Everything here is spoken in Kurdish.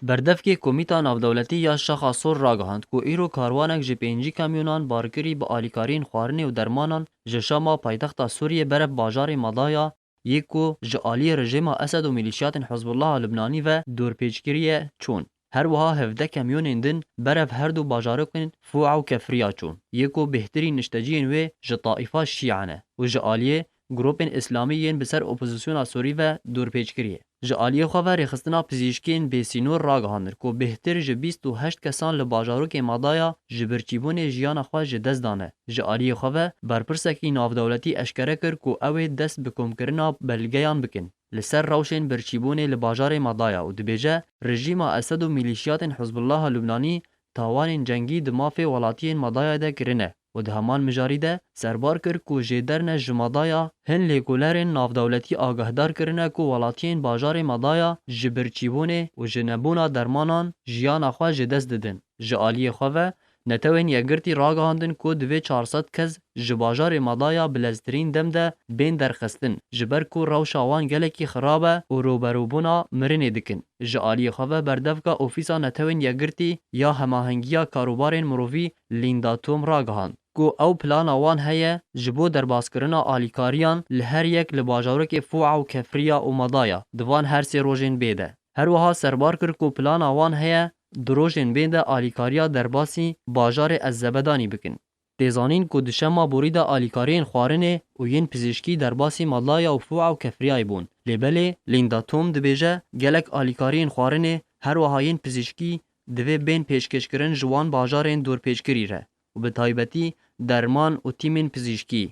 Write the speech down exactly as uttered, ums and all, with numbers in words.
Berdevkê Komîta Navdewletî ya Şaxa Sor ragihand ku îro karwanek ji pêncî kamyonan barkirî bi alîkariyên xwarinê û dermanan ji Şama paytexta Sûriyê berev bajarê Madaya yê ku ji aliyê rejêma Esed û milîşiyatên Hizbullaha Lubnanî ve dorpêçkirî ye çûn. Her wiha hevdeh kamyonên din berev her du bajarokên Fûa û Kefriya çûn, yê ku bêhtirî nişteciyên wê ji taîfa Şîa ne û ji aliyê grûpên Îslamî yên bi ser opozisyona Sûrî ve dorpêçkirî ye. Ji aliyê xwe ve rêxistina pizîşkên bêsînor ragihandin ku bêhtir ji bîst û heşt kesan li bajarokê Madaya ji birçîbûnê jiyana xwe ji dest dane. Ji aliyê xwe ve berpirsekî navdewletî eşkere kir ku ew ê dest bi komkirina belgeyan bikin li ser rewşên birçîbûnê li bajarê Madaya û dibêje, rejîma Esed û milîşiyatên Hizbullaha Lubnanî tawanên cengî di mafê welatiyên Madaya de kirine û di heman mijarî de serbar kir ku jêderne ji Madaya hin lêkolerên navdewletî agahdar kirine ku welatiyên bajarê Madaya ji birçîbûnê û ji nebûna dermanan jiyana xwe ji dest didin. Ji aliyê xwe ve, Netewên Yekgirtî ragihandin ku divê çar sed kes ji bajarê Madaya bi leztirîn dem de bên derxistin, ji ber ku rewşa wan gelekî xirab e û rûberûbûna mirinê dikin. Ji aliyê xwe ve berdevka Ofîsa Netewên Yekgirtî ya Hemahengiya Karûbarên Mirovî Linda Thom ragihand ku ew plana wan heye ji bo derbaskirina alîkariyan li her yek li bajarokê Fûa û Kefriya û Madaya di van her sê rojên bê de. Her wiha serbar kir ku plana wan heye di rojên bê de alîkariya derbasî bajarê Ez Zebedanî bikin. Tê zanîn ku di Şema borî de alîkariyên xwarinê û yên pizîşkî derbasî Madaya û Fûa û Kefriyayê bûn. Lê belê Linda Thom dibêje, gelek alîkariyên xwarinê her wiha yên pizîşkî divê bên pêşkêşkirin ji wan bajarên dorpêçkirî re û bi taybetî derman û tîmên pizîşkî.